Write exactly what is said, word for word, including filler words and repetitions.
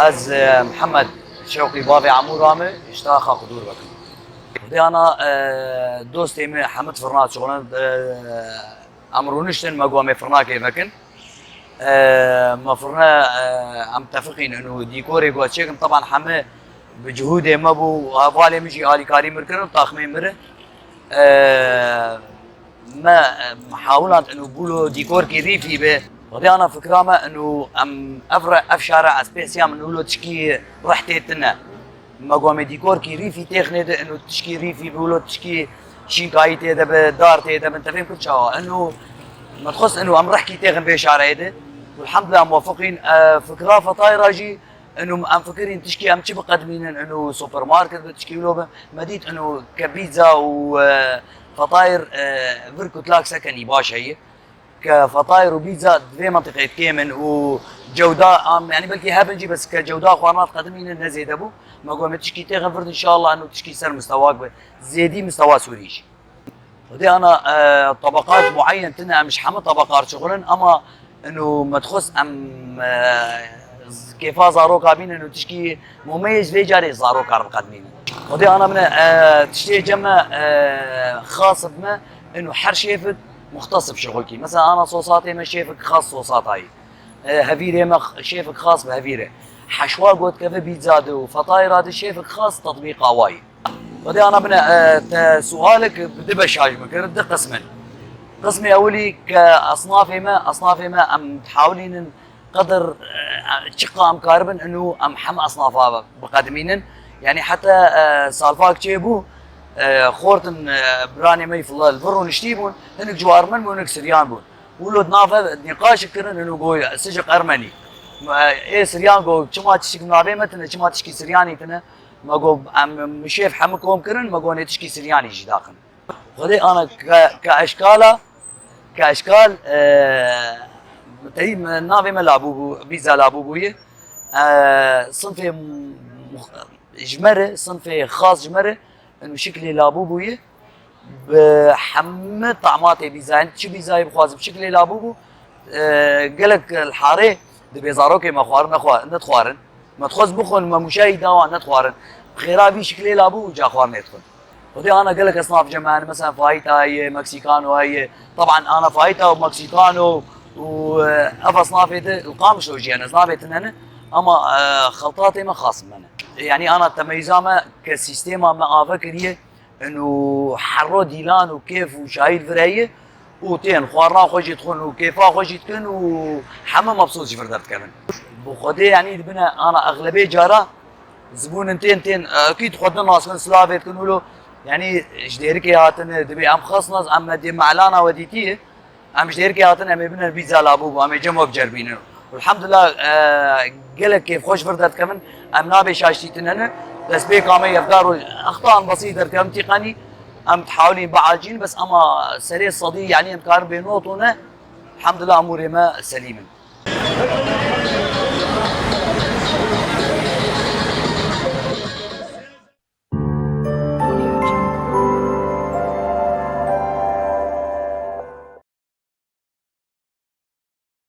Ez, e, Mihemed Şewqî bavê Emûra me, ji taxa Qudûr vekim. Xwedê ana, e, dostê me Hemid Firna çolin, e, em rûniştin me got me firnakê vekin. E, me firne, e, em tefiqîn û dîkorê got çêkin. Teban heme bi cihûdê me bû, hevalê min jî alîkarî min kirin, taxmê min. E, me, e, hewland û bûlo dîkorkî rîfî be. Xwedê ana fikra me û em ev re, ev şare ez pêsiya min wilo tişkî rih tê tine. Me got me dîkorkî rîfî têxinê de û tişkî rîfî bûlo tişkî şînkayî tê de be, dar tê de bin, tevên kur çawa. Û me dixwest û em rihkî têxin vê şareyê de. Elhamdulillah muweffiqîn, e, fikra fetayê ra jî Inu em fikirîn tişkî em çi biqedimînin, inu supermarket bi tişkî wilo bi. Me dît inu ke pîza û, e, fatayr, e, vir kutlak sekenî baş heye. Ke fatayr û pîza di vê mentiqê kêm in û cewda am, yanî belkî hebin jî bes ke cewda xwarina diqedimînin ne zêde bû. Me got me tişkî têxin vir inşallah inu tişkî ser mistewak bi. Zêdî mistewa Sûrî jî. Xwedê ana, e, tabaqat muayyen tine, em ji hemû tabaqar çixulin, ama inu me dixwest em, e, z-, kêfa zaroka bînin û tişkî mumeyê ji vê carê zarokar biqedimînin. Xwedê ana min e, tiştê cem me, e, xas bi me, inu her şêfik muxtasib şixulkî. Mesela ana sosatê me şêfik xas sosatayî. E, hevîrê me x-, şêfik xas bi hevîrê. Heşwa gotkeve bîza de û fatayê ra de şêfik xas tetbîqa wayî. Xwedê ana bine, e, te sualek bi du beşa ji min kir, du qism in. Qismê ewilî ke esnafê me, esnafê me em dihawilînin qedir, e, çiqa em karibin inu em heme esnafa biqedimînin. Yanî heta, e, salfak çêbû, e, xortin, e, biranê me filla li vir rûniştî bûn, hinek ji warmin bûn, hinek siryan bûn. Wilo di nav ve nîqaşek kirin, inu goy sicik ermenî. E, ê siryan go çima tiştik navê me tine, çima tişkî siryanî tine. Me got, em, em şêf hemû kom kirin, me got nê tişkî siryanî jî daxin. Xwedê ana ke, ke eşkala, ke eşkal, e, teyî me, navê me Labû bû, Bîza Labû bûye. E, sinfê mux-, ji me re, sinfê xas ji me re, inu şiklê Labû bûye. Bi hemû tamatê bîza, yanî çi bîzayê bixwazim, şiklê Labû bû. E, gelek li harê dibê zarokê me xwarin nexwa-, nedixwarin. Me dixwest bixwin, me mûşayî dawa nedixwarin. Bi xêra vî şiklê Labû û ca xwarinê dixwin. Xwedê ana gelek esnaf cem me hene, mesela fayîta ye, meksîkano ye. Teban ana fayîta û meksîkano û, e, ev esnafê de li Qamişlo jî hene, ez navê tine ne, ama, e, xeltatê me xas me ne. Yanî ana temeyîza me ke sîstêma me ave kiriye, inu herro dîlan û kêf û şahî li vir heye û tên xwarina xwe jî dixwin û kêfa xwe jî dikin û heme mebsût ji vir derdikevin. Bi Xwedê, yanî dibine ana exlebê cara zibûnin tên, tên, e, kî dixwe din nas dikin, silavê dikin wilo, yanî ji Dêrikê hatine, dibê em xas nas, em me dê melana we dîtiye. Em ji Dêrikê hatin, em ê binin Bîza Labû bû, em ê cem we biceribînin. Elhamdulillah, e, gelek kêfxweş vir derdikevin, em nabê şaştî tine ne. Destpêka me yevdar û extan besît derdikevin tîqanî, em dihawilîn biacîn, bes ama serê sedî, yanî em karin bê not û ne, elhamdulillah, emûrê me selîm in.